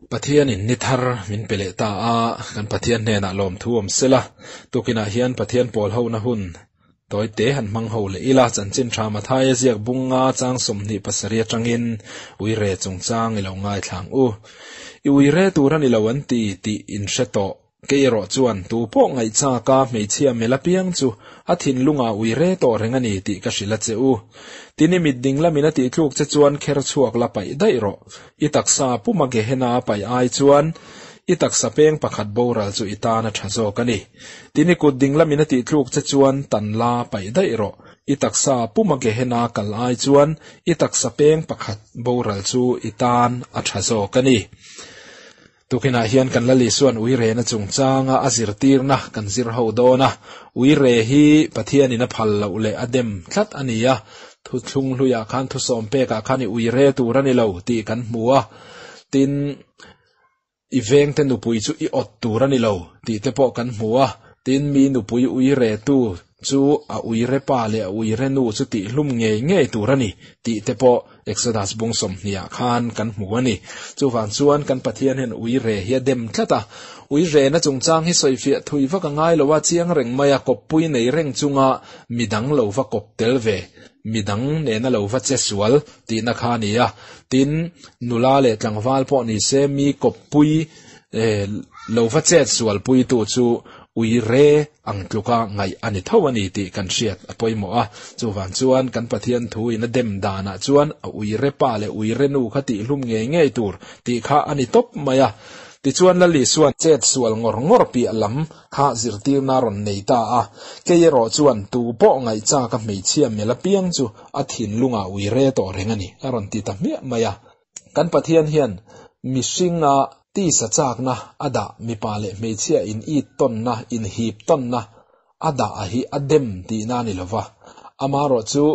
Pathianin ni thar min pe leh ta a, kan Pathian hnenah lawmthu awm sela, tukinah hian Pathian pawl hona hun tawi te han hmang ho leh ila, chanchin tha Mathaia ziak bunga chang 27 atangin uire chungchang i lo ngaithla ang u. I uire tur a ni lo an ti tih in hre tawh. Kei erawh chuan tu pawh ngaihchaka hmeichhia mel apiang chu a thinlungah uire tawh reng a ni tih ka hrilh a che u. Tin i mit ding lamin a tihtluk che chuan kher chhuak la paih daih rawh. I taksa puma Gehenna a paih ai chuan i taksa peng pakhat boral chu i tan a tha zawk a ni. Tin i kut ding lamin a tihtluk che chuan tan la paih daih rawh. I taksa puma Gehenna kal ai chuan i taksa peng pakhat boral chu i tan a tha zawk a ni. Tukinah hian kan Lal Isua'n uirena chungchanga a zirtirna kan zir ho dawn a, uire hi Pathianin a phal loh leh a dem tlat a ni a, thuthlung hluiah khan thusawm pekah khan i uire tur a ni lo tih kan hmu a, tin, i vengte nupui chu i awt tur a ni lo tih te pawh kan hmu a, tin, mi nupui uiretu chu a uire pa leh a uire nu chu tihhlum ngei ngei tur a ni tih te pawh Exodus bung sawmhniah khan kan hmu a ni. Chuvang chuan kan Pathian hian uire hi a dem tlat a. Uirena chungchang hi sawifiah thui vak a ngai lo a, chiang reng mai a, kawppui nei reng chunga midang lo va kawp tel ve, midang nena lo va che sual tihna kha a ni a. Tin, nula leh tlangval pawh ni se mi kawppui lo va chet sualpuitu chu uire ang tluka ngaih a ni tho a ni tih kan hriat a pawimawh a. Chuvang chuan kan Pathian thu in a dem danah chuan a uire pa leh uire nu kha tihhlum ngei ngei tur tih kha a ni tawp mai a. Tichuan Lal Isua'n chet sual ngawr ngawr piah lam kha zirtirna a rawn nei ta a. Kei erawh chuan tu pawh ngaihchak a hmeichhia mel apiang chu a thinlungah uire tawh reng a ni a rawn ti ta hmiah mai a. Kan Pathian hian mihringa tisa chakna a dah mipa leh hmeichhia in it tawnna, in hip tawnna a dah a hi a dem tihna a ni lova, amaherawh chu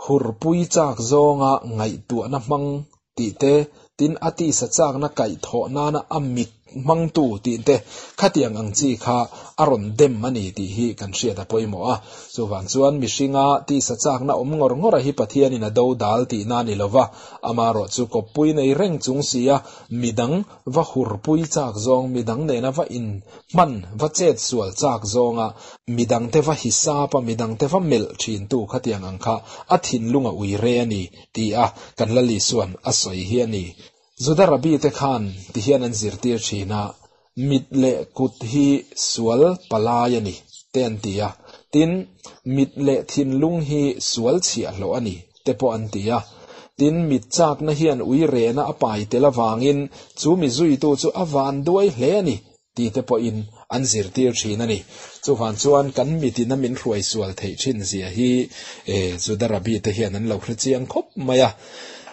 hurpui chak zawnga ngaihtuahna hmang tih te, tin a tisa chakna kaihthawh nana a mit hmangtu tih te khatiang ang chi kha a rawn dem a ni tih hi kan hriat a pawimawh a. Chuvang chuan mihringa tisa chakna awm ngawr ngawr a hi Pathianin a do dal tihna a ni lova, amaherawh chu kawppui nei reng chung si a, midang va hurpui chak zawng, midang nena va in hman, va chet sual chak zawnga midangte va hisap a, midangte va melh thintu khatiang ang kha a thinlung a ui re a ni ti a kan Lal Isua'n a sawi hi a ni. Juda Rabbi te khan ti hian an zirtir thin a, mit leh kut hi sual palai a ni te an ti a, tin, mit leh thinlung hi sual chhiahhlawh a ni te pawh an ti a. Tin, mit chakna hian ui rehna a pai tel avangin chu mi zuitu chu a van duai hle a ni ti te pawhin an zirtir thin a ni. Chuvang chuan kan mitin a min hruai sual theih thin zia hi Juda Rabbi te hian an lo hre chiang khawp mai a.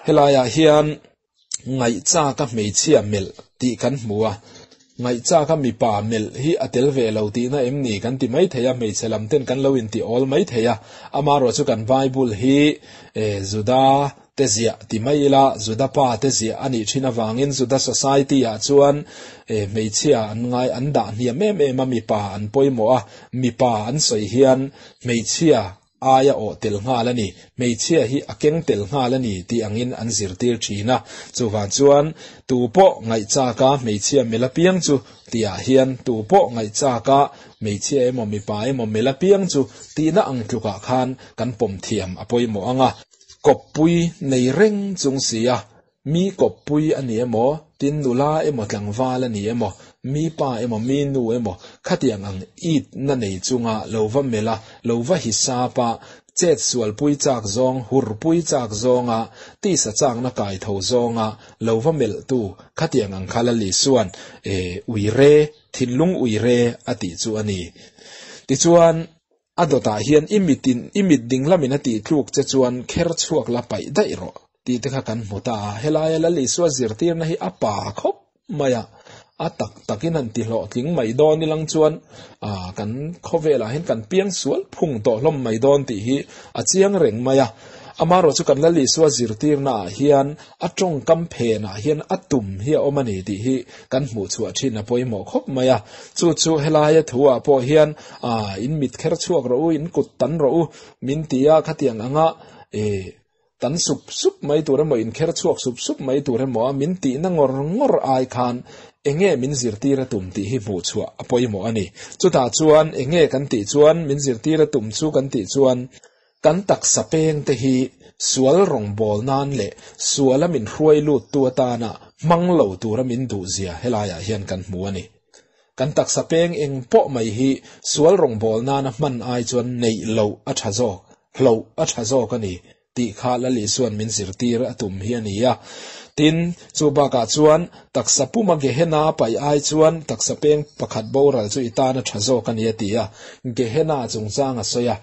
Helaiah hian ngaihchaka hmeichhia melh tih kan hmu a, ngaihchaka mipa melh hi a tel ve lo tihna em ni kan ti mai thei a, hmeichhe lam ten kan lo inti awl mai thei a. Amaherawhchu kan Bible hi Juda te ziah ti mai ila, Juda pa te ziah a nih thin avangin Juda society ah chuan hmeichhia an ngai an dah hniam em em a, mipa an pawimawh a, mipa an sawi hian hmeichhia aia awh tel nghal a ni, hmeichhia hi a keng tel nghal a ni tih angin an zirtir thin a. Chuvang chuan tu pawh ngaihchaka hmeichhia mel apiang chu tihah hian tu pawh ngaihchaka hmeichhia emaw mipa emaw mel apiang chu tihna ang tlukah khan kan pawm thiam a pawimawh ang a. Kawppui nei reng chung si a, mi kawppui a ni emaw, tin nula emaw tlangval a ni emaw, mi pa emaw mi nu emaw, khatiang ang it na nei chunga lo va melh a, lo va hisap a, chet sualpui chak zawng, hurpui chak zawnga, tisa chakna kai tho zawnga lo va melh tu, khatiang ang kha Lal Isua'n e uire, thinlung uire a tih chu a ni. Tichuan. A dawtah hian i mitin i mit ding lamin a tih tluk che chuan kher chhuak la paih daih rawh tih te kha kan hmu ta a. Helaia Lal Isua zirtirna hi a pa khawp mai a, a tak takin han ti hlawhtling mai dawn ilang chuan kan khawvelah hian kan piang sual phung tawh hlawm mai dawn tih hi a chiang reng mai a. Amaherawhchu kan Lal Isua zirtirnaah hian a tawngkam phenah hian a tum hi a awm a ni tih hi kan hmuh chhuah thin a pawimawh khawp mai a. Chu chu helaia thuah pawh hian ah in mit kher chhuak rawh u, in kut tan rawh u min ti a, khatiang anga eh tan sup sup mai tur emaw inkher chhuak sup sup mai tur emaw a min tihna ngawr ngawr ai khan enge min zirtir a tum tih hi hmuh chhuah a pawimawh a ni. Chutah chuan enge kan tih chuan min zirtir a tum chu kan tih chuan kan taksa peng te hi sual rawngbawl nan leh suala min hruai lut tu atana hmang lo tura min duh zia helaiah hian kan hmu a ni. Kan taksa peng eng pawh mai hi sual rawngbawl nana hman ai chuan neih loh a tha zawk, hloh a tha zawk a ni tih kha Lal Isua'n min zirtir a tum hi a ni a. Tin, chu bakah chuan taksa puma Gehenna paih ai chuan taksa peng pakhat boral chu i tan a tha zawk a ni a ti a. Gehenna chungchang a sawi a.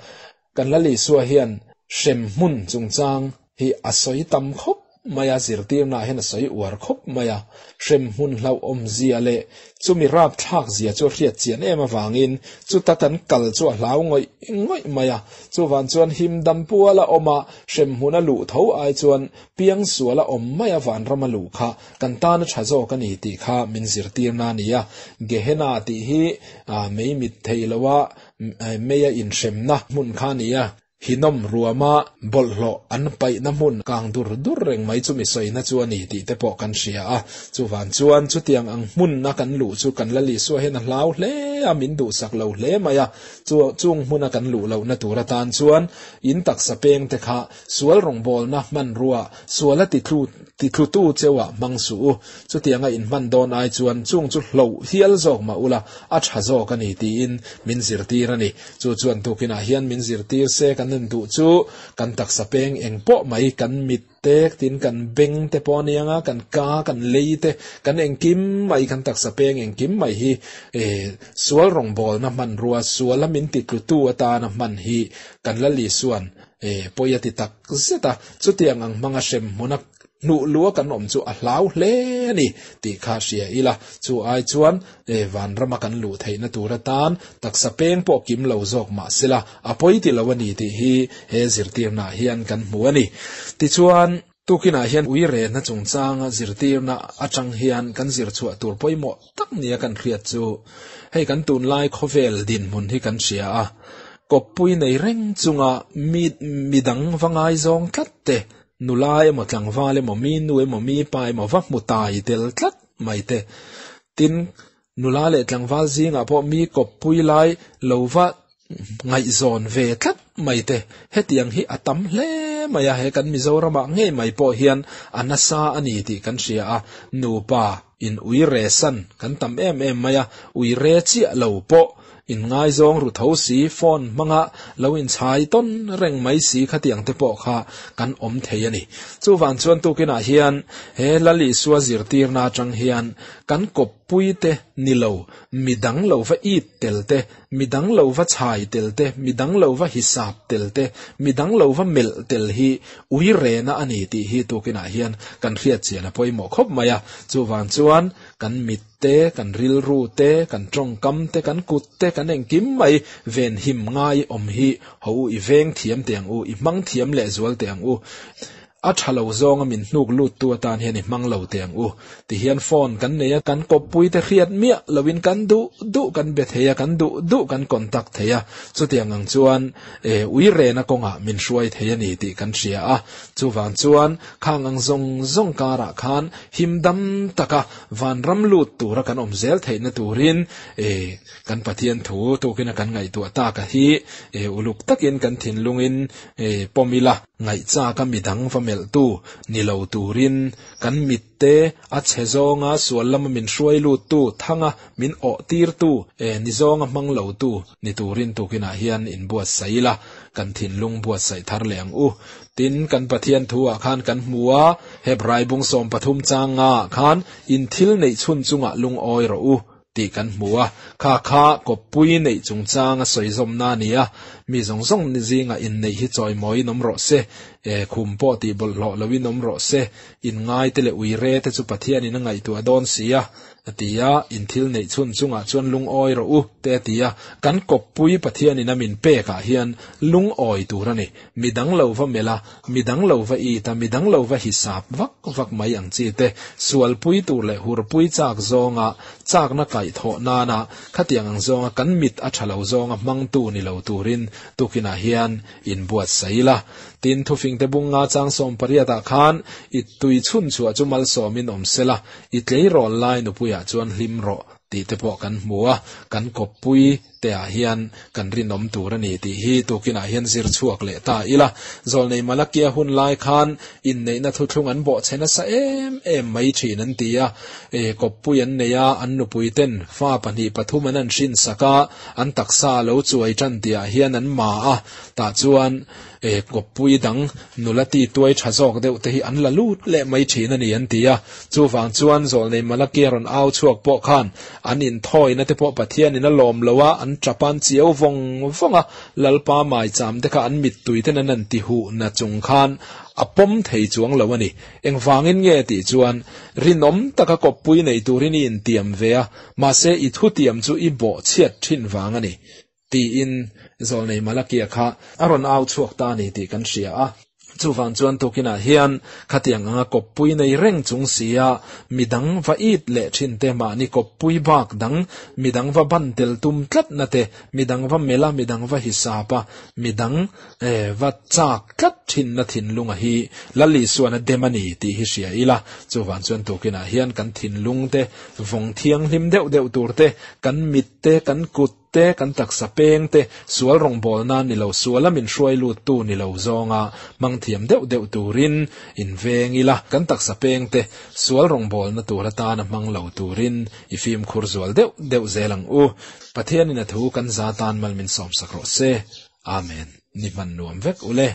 Kan Lal Isua hian hrem hmun chungchang hi a sawi tam khawp mai a, zirtirnaah hian a sawi uar khawp mai a. Hrem hmun hlauhawmzia leh chumi rapthlakzia chu a hriat chian em avangin chuta kan kal chu a hlau ngawih ngawih mai a. Chuvan chuan him dam pual a awm a, hrem hmun a luh tho ai chuan piang sual a awm mai a vanram a luh kha kan tan a tha zawk a ni tih kha min zirtirna a ni a. Gehenna tih hi mei mit thei loa Meia inhremna hmun kha a ni a, Hinawm ruama bawlhhlawh an paihna hmun kang dur dur reng mai chu mi sawina chu a ni tih te pawh kan hria a. Chuvan chuan chutiang ang hmunna kan luh chu kan Lal Isua hian a hlau hle a, min duhsak lo hle mai a. Chu chung hmuna kan luh lohna tur atan chuan in taksa peng te kha sual rawngbawlna hmanrua suala titlu Titlutu cheuah hmang suh u. Chutianga inhman dawn ai chuan chung chu hloh hial zawk mah ula, a tha zawk a ni tiin min zirtir a ni. Chu chuan tukinah hian min zirtir se kan en duh chu kan taksa peng eng pawh mai, kan mit te, tin kan beng te pawh a nia nga, kan ka, kan lei te, kan engkim mai, kan taksa peng engkim mai hi sual rawngbawlna hmanrua, suala min titlutu atana hman hi kan Lal Isua'n E, pawi a ti tak zet a, chutiang ang hmanga hrem hmuna hnuh lua kan awm chu a hlau hle a ni tih kha hria ila, chu ai chuan e, vanrama kan luh theihna tur atan taksa peng pawh kim lo zawk mah sela, a pawi ti lo a ni tih hi he zirtirnaah hian kan hmu a ni. Tichuan. Tukinah hian ui rehna chungchanga zirtirna atang hian kan zir chhuah tur pawimawh tak nia kan hriat chu hei kan tunlai khawvel dinhmun hi kan hria a, kawppui nei reng chunga mi midang va ngaizawng tlat te, nula emaw tlangval emaw mi nu emaw mi pa emaw va hmu tai tel tlat mai te, tin Nula leh tlangval zingah pawh mi kawppui lai lo va ngaihzawn ve tlat mai te, hetiang hi a tam hle mai a, he kan Mizoramah ngei mai pawh hian a nasa a ni tih kan hria a, nupa in ui re san kan tam em em mai a, ui re chiah lo pawh in ngaizawng ru tho si, phone hmanga lo inchhai tawn reng mai si khatiang te pawh kha kan awm thei a ni. Chuvang chuan tukinah hian he Lal Isua zirtirna atang hian kan kawp Puite ni lo, mi dang lo va it tel te, mi dang lo va chhai tel te, mi dang lo va hisap tel te, mi dang lo va melh tel hi ui rehna a ni tih hi tukinah hian kan hriat chian a pawimawh khawp mai a. Chuvang chuan kan mit te, kan rilru te, kan tawngkam te, kan kut te, kan engkim mai venhim ngai awm hi ho u i veng thiam teh ang u, i hmang thiam lehzual teh ang u. A tha lo zawnga min hnuk lut tu atan hian i hmang lo teh ang u. Tihian phone kan nei a, kan kawppui te hriat miah loin kan duh duh kan be thei a, kan duh duh kan contact thei a. Chutiang ang chuan e ui rena kawngah min hruai thei a ni tih kan hria a. Chuvang chuan khang ang zawng zawng karah khan him dam taka vanram lut tura kan awm zel theihna turin e kan Pathian thu tukin a kan ngaihtuah tak a hi e uluk takin kan thinlungin e pawm ila. Ngaihchaka midang va melhtu ni lo turin kan mitte a chhe zawnga sual lama min hruai luttu, thanga min awh tirtu, e ni zawnga hmang lotu ni turin tukinah hian inbuatsaih ila, kan thinlung buatsaih thar leh ang u. Tin, kan Pathian thu-ah khan kan hmu a, Hebrai bung 13 chang ngaah khan, In thil neih chhun chungah lungawi rawh u, tih kan hmu a, kha kha kawppui neih chungchang a sawi zawmna a ni a, mi zawng zawng ni zingah inneih hi chawimawiin awm rawh se, e, khum pawh tih bawlhhlawh loin awm rawh se, inngaite leh uire te chu Pathianin a ngaihtuah dawn si a, a ti a, in thil neih chhun chungah chuan lungawi rawh u, te a ti a, kan kawppui Pathianin a min pekah hian lungawi tur a ni. Mi dang lo va melh a, mi dang lo va it a, mi dang lo va hisap vak vak mai ang chi te, sualpui tur leh hurpui chak zawnga chakna kaihthawh nana khatiang ang zawnga kan mit a tha lo zawnga hmangtu ni lo turin tukinah hian inbuatsaih ila. Tin, thufing. Thufingte bung nga chang sawmpariatah khan i tui chhunchhuah chu malsawmin awm sela, i tleirawl lai nupuiah chuan hlim rawh tih te pawh kan hmu a, kan kawppui te ah hian kan rinawm tur a ni tih hi tukinah hian zir chhuak leh ta ila. Zawlnei Malakia hun lai khan inneihna thuthlung an bawhchhe nasa em em mai thin an ti a, e kawppui an nei a, an nupui ten fa pahnih pathum an an hrinsak a, an taksa a lo chuai tan tihah hian an ma a, tah chuan e kawppui dang nula ti tuai tha zawk deuh te hi an la lut leh mai thin a ni an ti a. Chuvang chuan Zawlnei Malakia rawn au chhuak pawh khan an inthawina te pawh Pathianin a lawm lo a, an tap an chiau vawng vawng a, Lalpa maicham te kha an mittui ten an an ti huh na chung khan a pawm thei chuang lo a ni. Engvangin nge tih chuan rinawm taka kawppui nei turin i intiam ve a, mahse i thutiam chu i bawhchhiat thin vang a ni. Tiin Zawlnei Malakia kha a rawn au chhuak ta a ni tih kan hria a. Chuvang chuan tukinah hian khatiang anga kawppui nei reng chung sia midang va it leh thin te, mahni kawppui bak dang midang va ban tel tum tlatna te, midang va melh a, midang va hisap a, midang va chak tlat thinna thinlunga hi Lal Isuan a dem a ni tih hi hria ila. Chuvang chuan tukinah hian kan thinlung te vawng thianghlim deuh deuh tur te, kan mit te, kan kut te, kan taksa peng te, sual rawngbawlna ni lo, suala min hruai luttu ni lo zawnga hmang thiam deuh deuh turin in veng ila, kan taksa peng te sual rawngbawlna tur atana hmang lo turin i fimkhur zual deuh deuh zel ang u. Pathianin a thu kan za tan mal min sawmsak rawh se. Amen. Ni hman nuam vek ule.